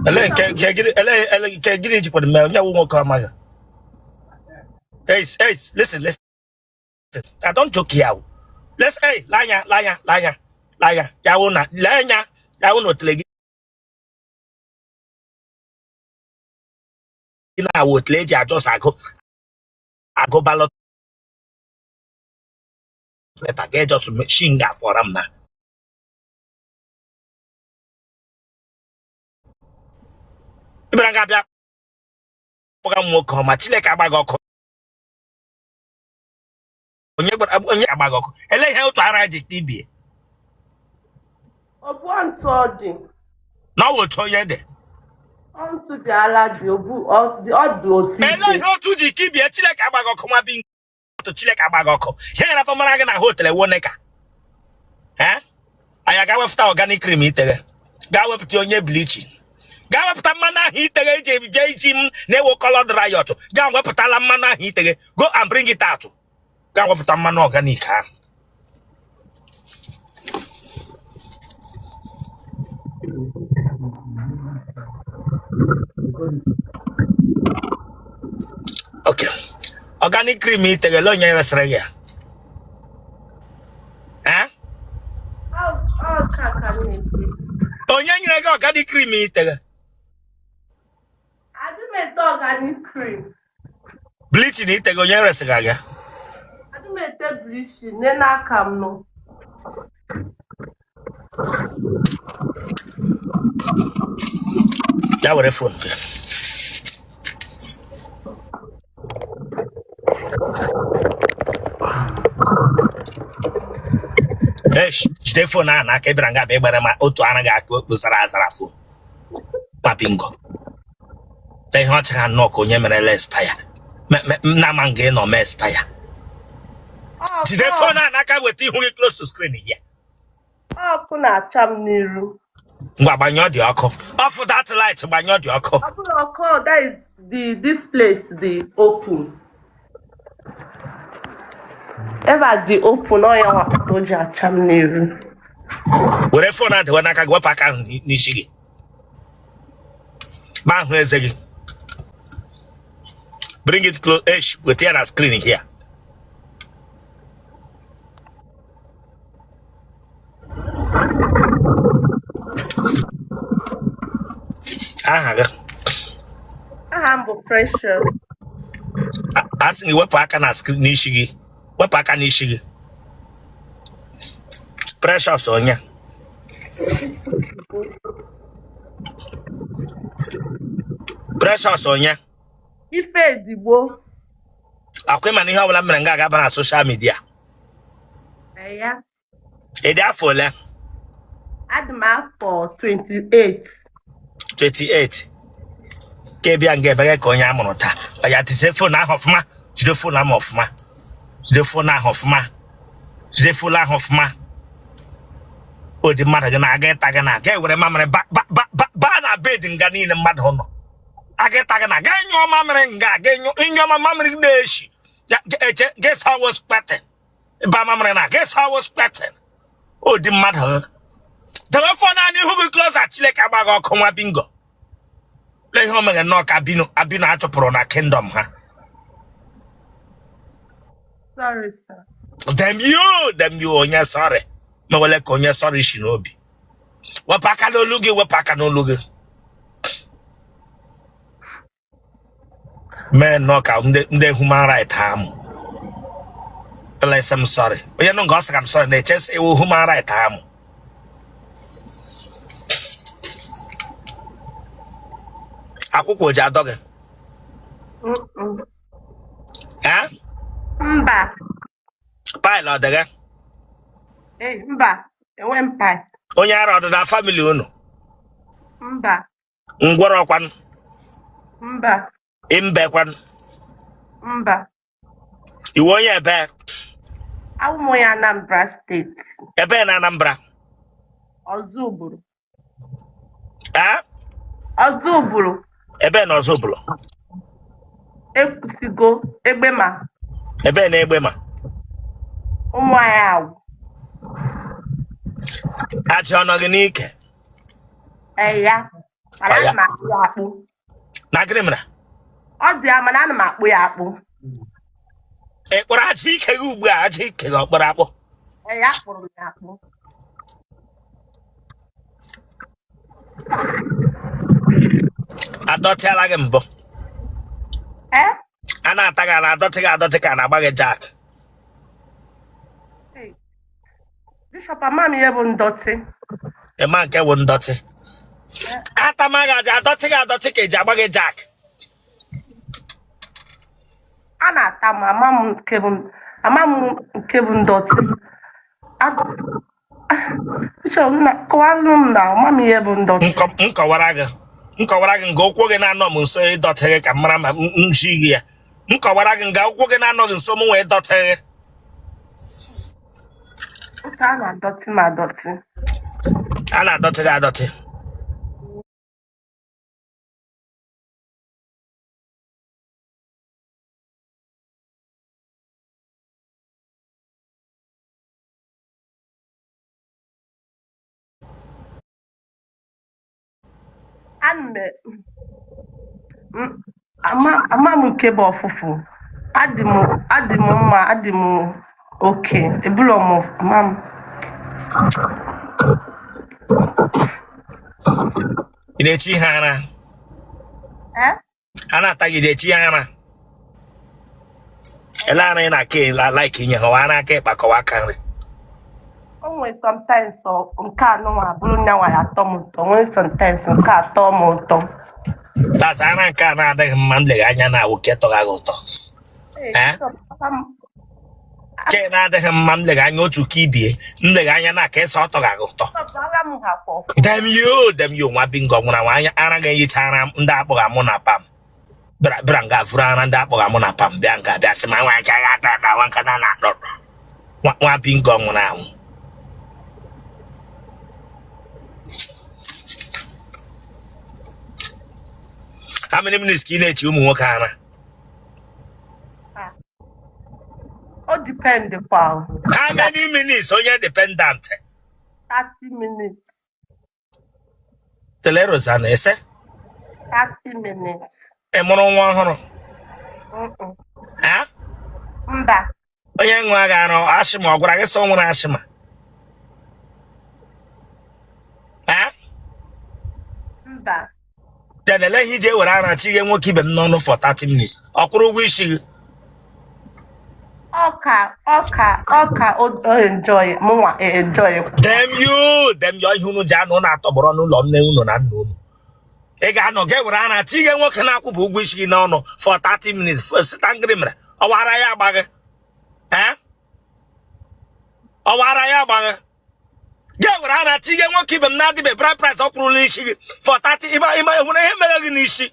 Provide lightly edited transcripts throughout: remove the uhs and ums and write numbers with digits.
Ele nke nke gịnị ele ele nke gịnị jikwara mee onye wụ nwoke ọma gị? Hey, hey, listen, listen. I don't joke here. Let's hey, lanya, lanya, lanya, lanya. Ya wụ na lanya, ya wụ na otele gị na-awụ otele eji ajọs agụ agụ ballot paper ga ejọs machine ga-afọrọ m na ị bịara ga-abịa kpọga m nwoke ọma. Chineke agba gị ọkụ. Onye gbara onye agba gị ọkụ. Ele ihe otu ara ji ka ibie? Ọ bụ ntụ ọ dị. Na ọ wụ otu onye dị. Ọ ntụ dị ala dị obu ọ dị ọ dị otu Ele ike. ihe otu ji ka ibie? Chineke agba gị ọkụ nwa bi otu. Chineke agba gị ọkụ. Ihe rapụ mara gị na hotel woneka. Ee, anyị ga wepụta organic cream iteghe, gaa wepụta onye bleaching, gaa wepụta mmanụ ahụ iteghe eji ebibia iji m na-ewo colored riot. Gaa wepụtala mmanụ ahụ iteghe. Go and bring it out. Gaa wepụta mmanụ organic ahụ. Okay, organic cream iteghe, ele onye resịrị gị ya? Eh? Ọ ka ka m na-ete. Onye nyere gị organic cream iteghe? Adị m ete organic cream. Bleaching iteghe, onye resịrị gị ya? Adị m ete bleaching nne n'aka m nọ. Ya were phone gị. Esh, jide phone ahụ n'aka. Ị bịara nga bịa ịgbara ma otu ara gị aka okpu zara azara phone papingo. Lee ihe ọcha ha nnọọ ka onye merela expire na-ama nga ị nọ mee expire. Jide phone ahụ n'aka, weta ihu gị close to screen ya. Ọkụ na-acha m n'iru. Ngwa, gbanyụọ the ọkụ. Off that light, gbanyụọ the ọkụ. Ọ bụrụ ọkụ, that is the this place dị open. Ebe a dị open, ọ ya wakpata o ji acha m n'iru. Were phone a dewe n'aka gị, wepụ aka ahụ n'isi gị ma ahụ eze gị. Bring it close. Esh, weta ya na screen here. Aha gị? Aha m bụ Precious. A sị gị wepụ aka na screen n'isi gị, wepụ aka n'isi gị. Precious onye? Precious onye? Ifedigbo. Akwa ịma na ihe ọbụla mere nga aga-aba na social media? Ya. Ị dị afọ ole? Adị m afọ 28. 28 ka ị bịa nga ebeghe ka onye a mụrụ taa. Ya jide phone ahụ ọfụma, jide phone ahụ ọfụma, jide phone ahụ ọfụma, jide phone ahụ ọfụma. Ụdị mmadụ gị na-aga ịta gị na aga ewere mamịrị ba ba ba ba ba na bed nga niile mmadụ nọ aga ịta gị na aga nyụọ mamịrị nga aga nyụọ mamịrị na-eshi ya eche gị sawo spetị ba mamịrị na gị sawo spetị. Ụdị mmadụ debe phone a n'ihu gị closer. Chineke agba gị ọkụ nwa bingo. Lee ihe o mere nnọọ ka abino abino a chụpụrụ na kingdom ha. Sorry, sir. Damn you, damn you. Onye sorry mewele ka onye sorry shi n'obi. Wepụ aka n'olu gị, wepụ aka n'olu gị. Mee nnọọ ka ndị human right amụ. Bless, I'm sorry. Onye nụ nga ọ sị ka m sorry na-eche sị ewu human right amụ. Akwụkwọ o ji adọ gị? Mm-mm. Eh? Mba. Pile ọ dị gị? Ee, mba. Enwe m pile. Onye ara ọ dị na family unu? Mba. Ngwọrọ kwanụ? Mba. Mbe kwanụ? Mba. Ị wụ onye ebe? Awụ m onye Anambra State. Ebe na Anambra? Ọzụbụlụ. Ee? Ọzụbụlụ. Ebe na Ọzụbụlụ? Ekwusigo, Egbema. Ebe na Egbema? Ụmụahịa Awgu. Ajị ọ nọ gị n'ike? Eya, mana Ọ ya. ana m akpụ ya akpụ. Na gịnị mere? Ọ dị ya, mana ana m akpụ ya akpụ. Ị kpụrụ ajị ike gị ugbu a, ajị ike gị ọ kpụrụ akpụ? Eya, akpụrụ m ya akpụ. Adọtịala gị mbụ? Ee? A na-ata gị, a na-adọtị gị adọtị ka a na-agba gị jack? Hey, Bishop, ama m ihe bụ ndọtị. Ị ma nke bụ ndọtị? Atama gị aja, adọtị gị adọtị ka eji agba gị jack? A na-ata m, ama m nke bụ ndọtị. Bishop, na kọwalụ m na ama m ihe bụ ndọtị. M kọwara gị nga ụkwụ gị na-anọ m nso ịdọtị gị ka m mara ma m ji gị ya. M kọwara gị nga ụkwụ gị na-anọghị nso m wee dọtị gị. Nke a na-adọtị m adọtị. A na-adọtị gị adọtị. Ana m ama m nke bụ ọfụfụ. Adị m mma, adị m okay. Ebulọ m ama m. Ị na-echi ihe ara? Eh? A na-ata gị, ị na-echi ihe ara? Ele ara ị na-aka like inye ha, ara aka ịkpa kọwa aka nri? O nwere sometimes nke anụnwa bụrụ nyanwa ya atọ m ụtọ, nwee sometimes nke atọ m ụtọ. That's ara nke a na-adịghị mma m legha anya na awụ nke tọga gị ụtọ. Ee, Eh? Nke na-adịghị mma m legha anya otu ka ibie m legha anya na ka ịsa ọ tọga gị ụtọ. Ara m ha kwa ọfụma. Damn you, damn you, nwa bingo nwụrụ anwụ anya ara ga-eyicha ara ndị akpọghị amụ na pam. Bịara nga vụrụ ara ndị akpọghị amụ na pam bịa nga bịa sị ma nwa ncha ya ata ata nwa nkata na atọ nwa bingo nwụrụ anwụ. How many minutes ka ị na-echi ụmụ nwoke ara? O depend kwa. How many minutes onye dependent? 30 minutes. Tele Rosanna ese? 30 minutes. Ị mụrụ nwa ọhụrụ? Ha? Mba. Onye ṅụọ gị ara asthma ọ gwara gị sị o nwere asthma? Ha? Mba. Then ele ihe iji ewere ara chige nwoke ibe m n'ọnụ for 30 minutes? Ọ kwụrụ ụgwọ isi gị? Ọka o enjoy mụnwa enjoy. Damn you, damn you, ihe unu ji anụ na-atọgbọrọ n'ụlọ nne unu na nna unu. Ị ga-anọ ga ewere ara chige nwoke na-akwụbụ ụgwọ isi gị n'ọnụ for 30 minutes sita ngịrị mere ọwara ya agbaghị. Eh? Ọwara ya agbaghị. Ga ewere ara chige nwoke ibe m na-adịbe bride price ọ kwụrụla isi gị for 30 ịma ịma nwere ihe mere gị n'isi.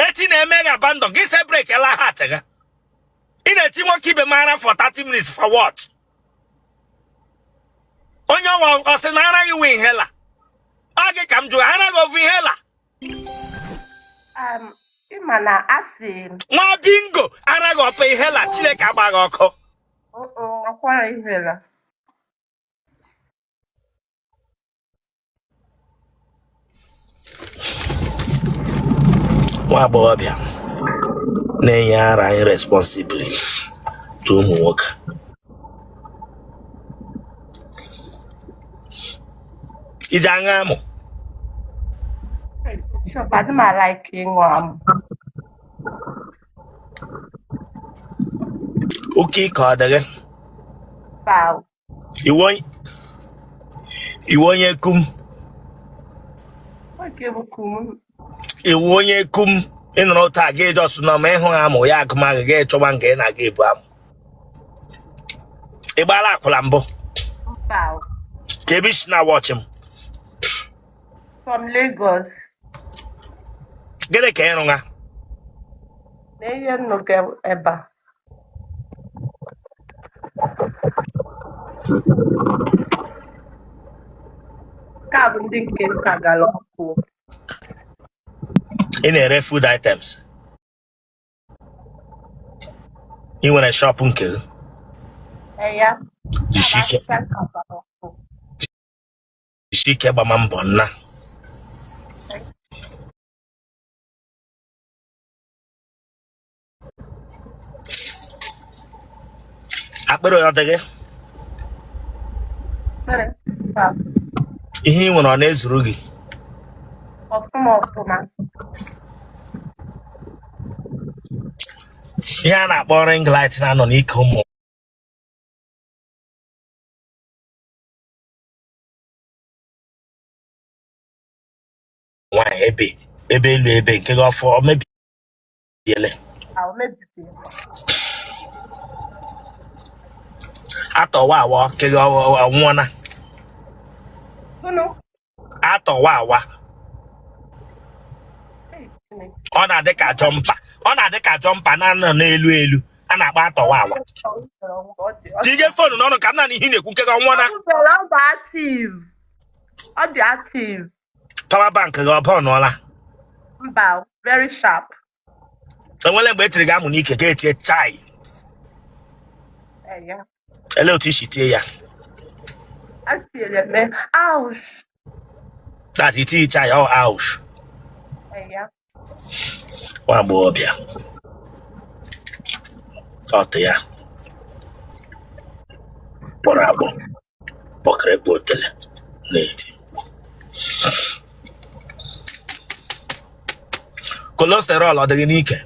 Echi na-eme gị abandon gị se break ela heart gị. Ị na-echi nwoke ibe m ara for 30 minutes for what? Onye ọwa ọ sị na ara gị wụ inhaler. Ọ gị ka m jụrụ ara gị ovu inhaler. Ịma na asị Nwa bingo ara gị ọpa inhaler Chineke agba gị ọkụ. Ọkwara inhaler. Nwa agbọghọbịa na-enye ara irresponsibly to ụmụ nwoke. Iji aṅụ amụ? Bishop, adị m alike ịṅụ amụ. Oke ike ọ dị gị? Mba. Ị wụ onye kum? Ị wụ onye kum? Ị nọrọ taa gị just nọ ma ịhụ amụ ya agụmagụ gị chọwa nke ị na-aga ebu amụ. Ị gbaala akwụla mbụ? Ka ebe i si na-watch m? From Lagos. Gịnị ka ị rụga? Na ihe nnọkọ ebe a. Nke a bụ ndị nke nta gara ọkụ. Ị na-ere food items? Ị nwere shop nke gị? Eya. Jisie ike. Afịfịa ka ọkụ. Jisie ike gbama mbọ nna. Akpịrị ọ dị gị? Mere. Mba. Ihe ị nwere ọ na-ezuru gị? Ọfụma ọfụma. Ihe a na-akpọ ring light na-anọ n'ike ụmụ nwaanyị ebe ebe elu ebe nke gị ọfọ o mebiele? Ah, o mebiri. Atọwa awa nke gị ọ nwụọna? Unu? Atọwa awa. Hey, Chineke. Ọ na-adị ka jumper, ọ na-adị ka jumper na-anọ n'elu elu a na-akpọ atọwa awa. Tinye phone n'ọnụ ka m na ihe ị na-ekwu nke gị ọ nwụọna? Ọ dị active. Ọ dị active. Power bank gị ọ burnụọla? Mba, very sharp. Enwele mgbe e tiri gị amụ n'ike ka etie chai? Eh, ya. Ele otu i si tie ya? A tiere m ouch. That's iti chai ọ ouch. Eh, ya. Nwa agbọghọbịa ọtụ ya kpọrọ agbọ kpọkịrịkpọ otele na-eti cholesterol ọ dị gị n'ike?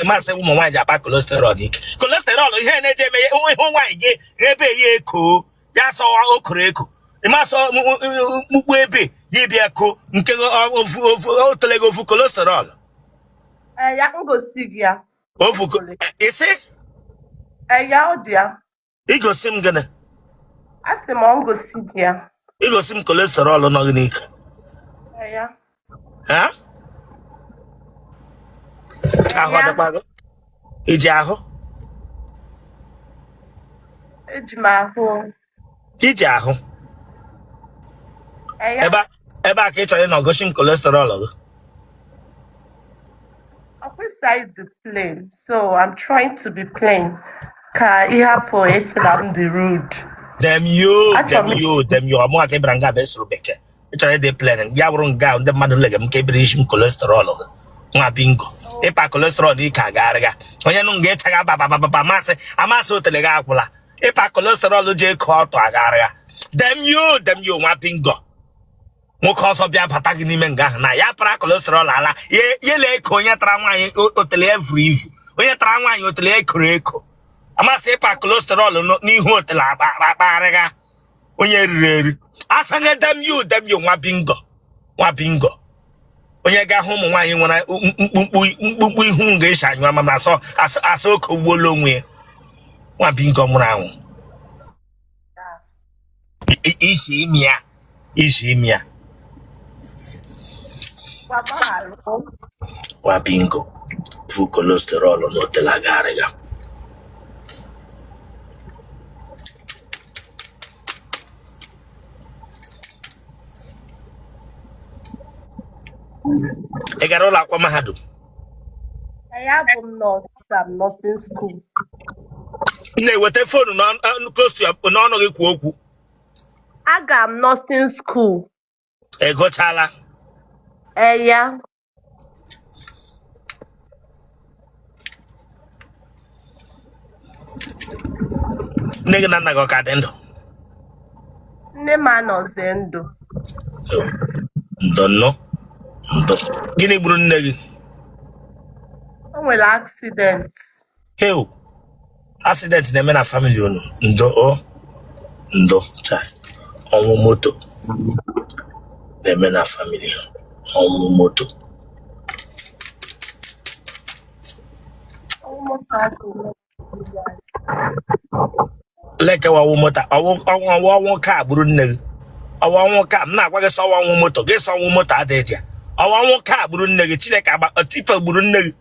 Masị ụmụ nwaanyị ji akpa cholesterol n'ike. Cholesterol ihe na-eji eme ihu nwaanyị gị ebe ya eko ya sọwa okoro eko ịmasị mkpukpu ebe ya bịa ko nke ofu ofu otele gị ofu cholesterol. Ya ngosi gị ya. Ofu isi? Ya ọ dị ya. Igosi m gịnị? Asị m ọ ngosi gị ya. Igosi m cholesterol nọ gị n'ike? Ya. Ha? Ahụ ọ dịkwa gị? I ji ahụ? Eji m ahụ. I ji ahụ? Ebe ebe a ka ị chọrọ ịnọ gosi m cholesterol gị? Ọkwụsị the plain, so I'm trying to be plain. Ka ị hapụ ịsị na m dị rude. Damn you, Achọrọ damn m you, damn you. Ọmụ aka ịbara nga bụ esoro bekee. Ị chọrọ ịdị plain, ya bụrụ nga ndị mmadụ lega m ka ebere isi m cholesterol gị. Nwa bingo. Ịpa cholesterol n'ike agagharịga. Onye nụ nga ịchaga babababa masị amasị otele gị agwụla. Ịpa cholesterol ji eko ọtọ agagharịga. Damn you, damn you, nwa bingo. Nwoke ọzọ bịa bata gị n'ime nga ahụ na ya para cholesterol ala ya lee ka onye tara nwaanyị otele ya vuru ivu, onye tara nwaanyị otele ya ekoro eko, amasị ịpa cholesterol n'ihu otele akpagharịga onye riri eri asanye. Damn you, damn you, nwa bingo, nwa bingo. Onye ga-ahụ ụmụ nwaanyị nwere mkpumkpu mkpumkpu ihu nga esi anyụ ama ma asọ asọ oke ugbuola onwe ya. Nwa bingo nwụrụ anwụ. Isi imi ya, isi imi ya. Nwa bingo vu cholesterol na otele agagharịga. Ị gara ụlọ akwụkwọ mahadum? Ya bụ m nọọsụ, m nursing school. Na-eweta phone close to your- n'ọnụ gị kwuo okwu. Aga m nursing school. Ị gụchala? Eya. Nne gị na nna gị ọ ka dị ndụ? Nne m anọzi ndụ. Ndo nnọ, ndo. Gịnị gburu nne gị? O nwere accident. Heu, accident na-eme na family unu. Ndo o, ndo chai. Ọnwụ moto na-eme na family ha. Ọnwụ moto. Ọnwụ moto adịghị. Lekewa ọnwụ moto, ọnwụ ọnwụ ọnwụ ka gburu nne gị. Ọnwụ ọnwụ ka m na-agwa gị sọ ọnwụ moto gị sọ ọnwụ moto adịghị dị ya. Ọnwụ ọnwụ ka gburu nne gị. Chineke agba tipper gburu nne gị.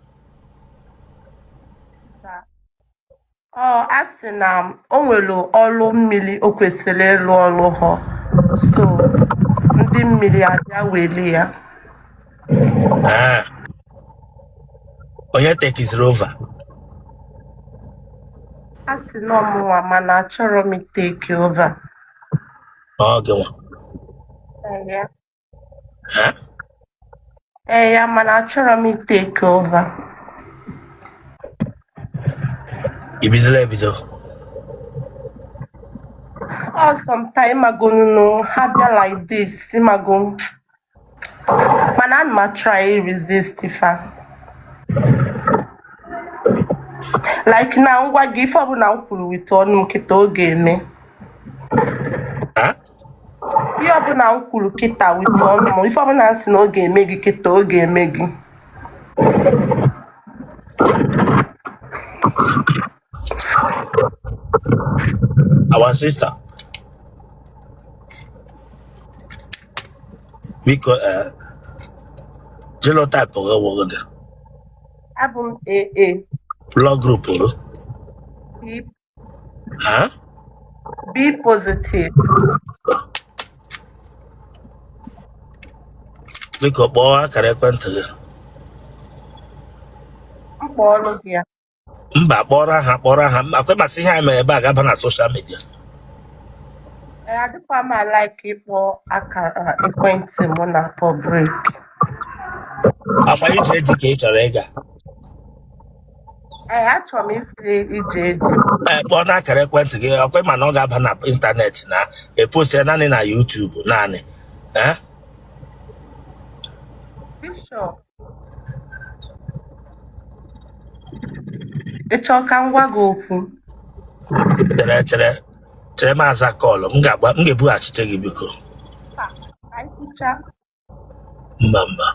Ọ a sị na o nwere ọrụ mmiri o kwesịrị ịlụ ọrụ ha, so ndị mmiri abịa weli ya. Ah. Onye takeziri over? A sị na ọ mụnwa mana achọrọ m take over. Ọ gị nwa? Ee ya. Eh? Ee ya, mana achọrọ m take over. I bidola ebido? Ọ sometime magonunu ha bịa like this mago, mana ana m try resist fa. Like na ngwa gị, ife ọbụla m kwuru with ọnụ m kịta, ọ ga-eme. Ha? Ihe ọbụla m kwuru kịta with ọnụ m, ife ọbụla m sị na ọ ga-eme gị kịta, ọ ga-eme gị. Our sister, biko, genotype gị wụ gịnị? Abụ m AA. Blood group gị? B. Ha? B positive. Biko, kpọọ akara ekwentị gị. M kpọọlụ gị ya. Mba, kpọrọ aha, kpọrọ aha. Mba, kwe masị ihe anyị mere ebe a ga-aba na social media. Ee, adịkwa m alike ịkpọ akara ekwentị m na public. Akwa ije di ka ị chọrọ ịga? Ee, achọrọ m ife ije di. Ee, kpọọ n'akara ekwentị gị. Ọkwa ma na ọ ga-aba na ịntanetị na epost ya naanị na YouTube naanị. Ee? Bishop, ị chọọ ka m gwa gị okwu? Chere, chere, chere, m aza call m ga-agba, m ga-ebughachite gị, biko. Ka anyị kwuchaa. Mba, mba.